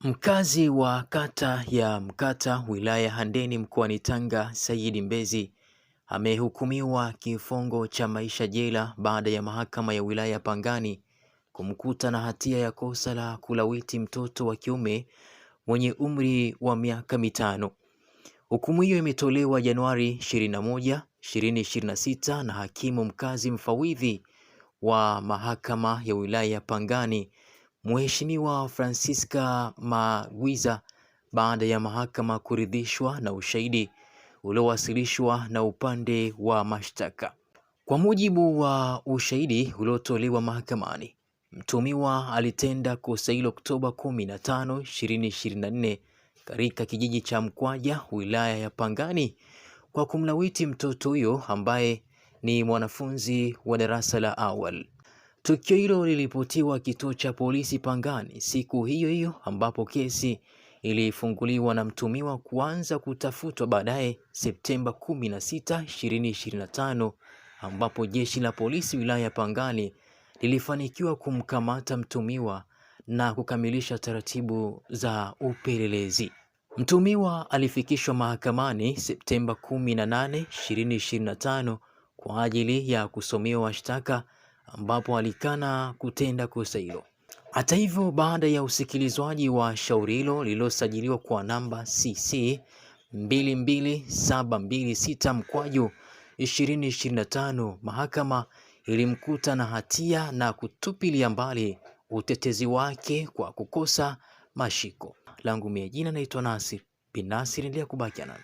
Mkazi wa kata ya Mkata wilaya Handeni mkoani Tanga, Saidi Mbezi amehukumiwa kifungo cha maisha jela baada ya mahakama ya wilaya Pangani kumkuta na hatia ya kosa la kulawiti mtoto wa kiume mwenye umri wa miaka 5. Hukumu hiyo imetolewa Januari 21, 2026 na hakimu mkazi mfawidhi wa mahakama ya wilaya ya Pangani Mheshimiwa Francisca Magwiza baada ya mahakama kuridhishwa na ushahidi uliowasilishwa na upande wa mashtaka. Kwa mujibu wa ushahidi uliotolewa mahakamani, mtuhumiwa alitenda kosa hilo Oktoba 15, 2024 katika kijiji cha Mkwaja, wilaya ya Pangani kwa kumlawiti mtoto huyo ambaye ni mwanafunzi wa darasa la awali. Tukio hilo liliripotiwa kituo cha polisi Pangani siku hiyo hiyo ambapo kesi ilifunguliwa na mtumiwa kuanza kutafutwa baadaye Septemba 16, 2025 ambapo jeshi la polisi wilaya ya Pangani lilifanikiwa kumkamata mtumiwa na kukamilisha taratibu za upelelezi. Mtumiwa alifikishwa mahakamani Septemba 18, 2025 kwa ajili ya kusomewa shtaka ambapo alikana kutenda kosa hilo. Hata hivyo, baada ya usikilizwaji wa shauri hilo lililosajiliwa kwa namba CC 22726 mkwaju 2025, mahakama ilimkuta na hatia na kutupilia mbali utetezi wake kwa kukosa mashiko. Langu mie jina naitwa Nasir bin Nasir, endelea kubaki nami.